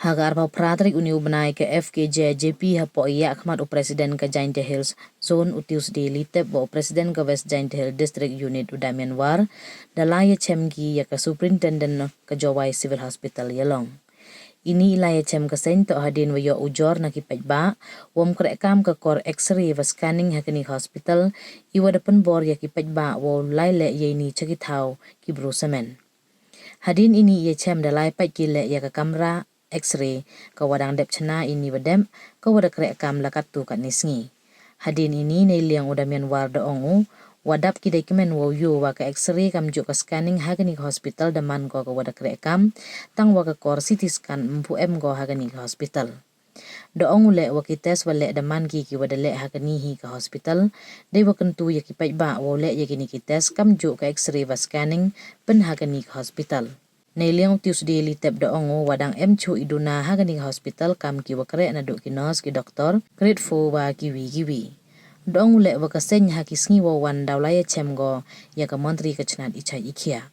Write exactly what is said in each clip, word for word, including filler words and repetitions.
Ha ka arphaw phra tarik uni u bnai ka F K J J P hapoh i yakhmat u President ka Jaintia Hills Zone u Tuesday Litep wa u President ka West Jaintia Hills District Unit u Damian War, da lai yachem ki ya ka Superintendent ka Jowai Civil Hospital Ialong. Ini i lai yachem ka seng toh hadien wa yoh ujor na ki paidbah wom kreh kam ka kor X-ray wa scanning ha kani ka hospital, i wa da pynbor ya ki paidbah wow lai leh ya ini cha ki thaw ki bru samen. Hadien ini i yachem da lai pait ki leh ya ka kamra X-ray ka wa dang dep chna ini wa dep, ka wa da kreh kam la katto katni sngi. Hadien ini neiliang u Damian War da ong u, wa dap ki dei kmen wow yoh wa ka X-ray kamjooh ka scanning ha kani ka hospital da man ko ka wa da kreh kam, tang wa ka kor C T scan ym pu em ko ha kani ka hospital. Da ong u leh wa ki test wa leh da man ki ki wa da leh ha kani hi ka hospital, dei wa kyntu ya ki paidbah wow leh ya kini ki test kamjooh ka X-ray wa scanning pyn ha kani ka hospital. Neiliang u Tuesday Litep da ong u wa dang em chooh i duna ha kani ka hospital kam ki wa kreh naduh ki nurse, ki doktor, grade four wa kiwi kiwi. Da ong u leh wa ka seng ha ki sngi wow wan daw lai yachem ko ya ka Montri ka chnat i chait i khiah.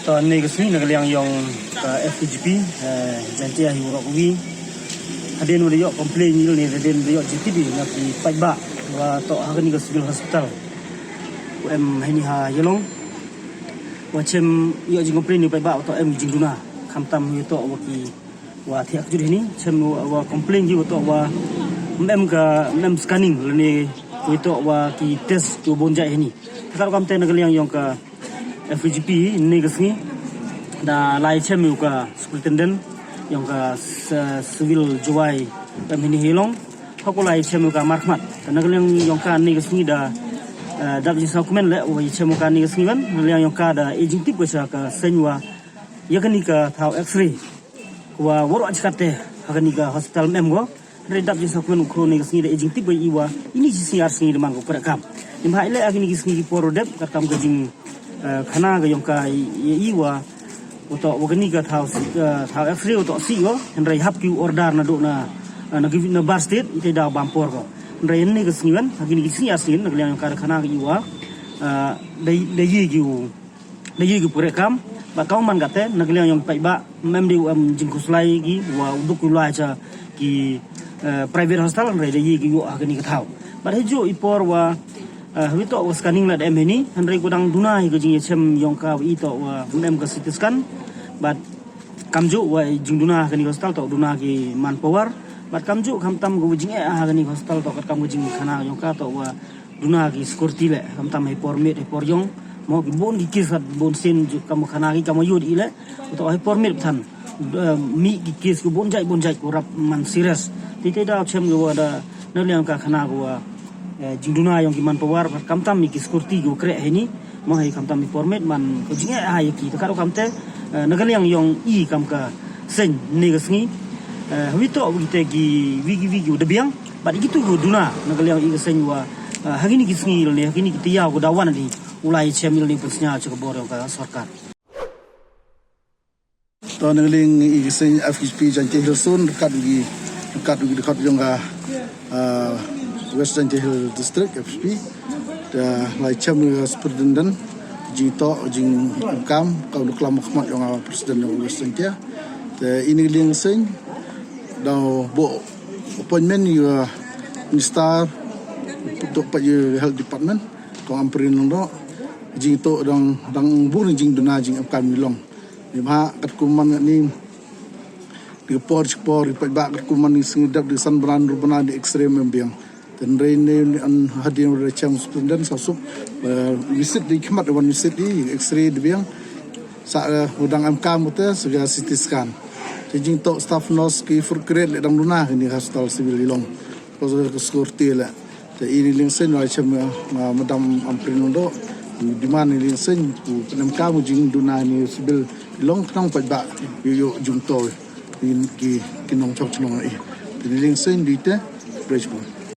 To ni ka sngi na ka liang yong ka F K J P, eh, Jaintia hi u rok wi. Hadien wa da yoh complain ni, hadien da yoh jingtip na ki paidbah wa toh ha kani ka civil hospital wa em hini ha Ialong. Wa chem yoh jing complain ni paidbah wa toh em jingduna. Khamtam hi toh wa ki wa thiah kjut hini, chem wa, wa complain ki wa toh wa ym em ka, ym em scanning lane wa toh wa ki test ki wa bun jait hini. Ka kam te na ka liang yong ka F K J P ni ka sngi da lai chem u ka Superintendent yong ka s-, Civil Jowai em hini Ialong. Hako lai chem u ka markhmat. Na ka liang yong ka ni ka sngi da, eh, dap jingsaw kmen leh wa chem u ka ni ka sngi wan. Na ka liang yong ka da e jingtip wa cha ka seng wa ya kani ka thaw X-ray wa waroh chikate ha kani ka hospital ym em ko. Hynrei dap jingsaw kmen u khro ni ka sngi da e jingtip wa i wa ini chi sngi ar sngi da man ko kreh kam. Ni bha i leh ha kini ki sngi ki por dep kat kam ka jing, eh, khana ka yong ka i, i, i wa, wa toh wa kani ka thaw si, eh, thaw X-ray wa toh si ko. Hynrei hap ki order naduh na, eh, na ki, na bar state, i te daw bam por ko. Hynrei ni ka sngi wan ha kini ki sngi ar sngi na ka liang yong ka da khana ka i wa, eh, da, da ye ki u da ye ki pure kam, ba kam man kate, na ka liang yong paidbah, ym em de u em jingkhuslai ki, wa u duk u lai cha ki, eh, private hospital, hynrei da ye ki yoh ha kani ka thaw. Ba hei jooh i por wa, eh, hawitoh wa scanning la da em hini, hynrei ko dang duna hi ka jingyachem yong ka wa i toh wa ym em ka C T scan, ba kamjooh wa jingduna ha kani ka hospital toh duna ki manpower, ba kamjooh khamtam ka wa jingeh ha kani ka hospital toh kat kam ka jingkhana yong ka toh wa duna ki security leh, khamtam hei por miet, hei por yong, mo ki bun ki case, bun sien jooh kam khana ki kam yod i leh, toh hei por miet than, eh, mih ki case ko bun jait, bun jait ko rap man serious. Te te da chem ko wa da, na liang ka khana ko wa, eh, jingduna yong ki manpower, khamtam ki security ko kreh hini, mo hei khamtam hei por miet man ko jingeh ha ya ki, te kat kam te, eh, na ka liang yong i kam ka seng ni ka sngi, eh, hawitoh wa ki te ki wi ki wi ki wa da biang, Bad i kitu ko duna, na ka liang i ka seng wa, ah, ha kini ki sngi lane, ha kini ki tayaaw ko da wan ni, u lai chem lane pynsñiaw cha ka bor yong ka sorkar. To na ka liang i ka seng F K J P Jaintia Hills Zone, ryngkat ki, ryngkat ki dkhot yong ka, ah, West Jaintia Hills District, F K J P. Da lai chem ka Superintendent, jingtoh, jingkam, ka u klam khmat yong ka President yong West Jaintia. Te ini ka liang seng, da booh appointment ya Minister, toh pat ya Health Department, Kong Ampareen Lyngdoh, jingtoh dang, dang bun jingduna jingemkam i long. Neibhah katkum man ngat ni, di por chi por, pat ba katkum man ni sngi dap di san bran ru bran di X-ray ym em biang. Te hynrei ni, ni an hadien wa da chem Superintendent sa suk, eh, visit di khmat wan visit di X-ray di biang. Sa, eh, wa dang emkam ute, sa ka C T scan. Te jingtoh staff nurse ki first grade leh dang duna kini hospital civil i long. Pasal ka security leh. Te ini liang seng wa chem, eh, Madam Ampareen Lyngdoh. Demand ini liang seng, ku pynemkam jingduna ini civil i long khnang pat ba yoh yoh jingtoh. Ini ki, ki nongchong chnong i. Te ini liang seng di te, Brisbane.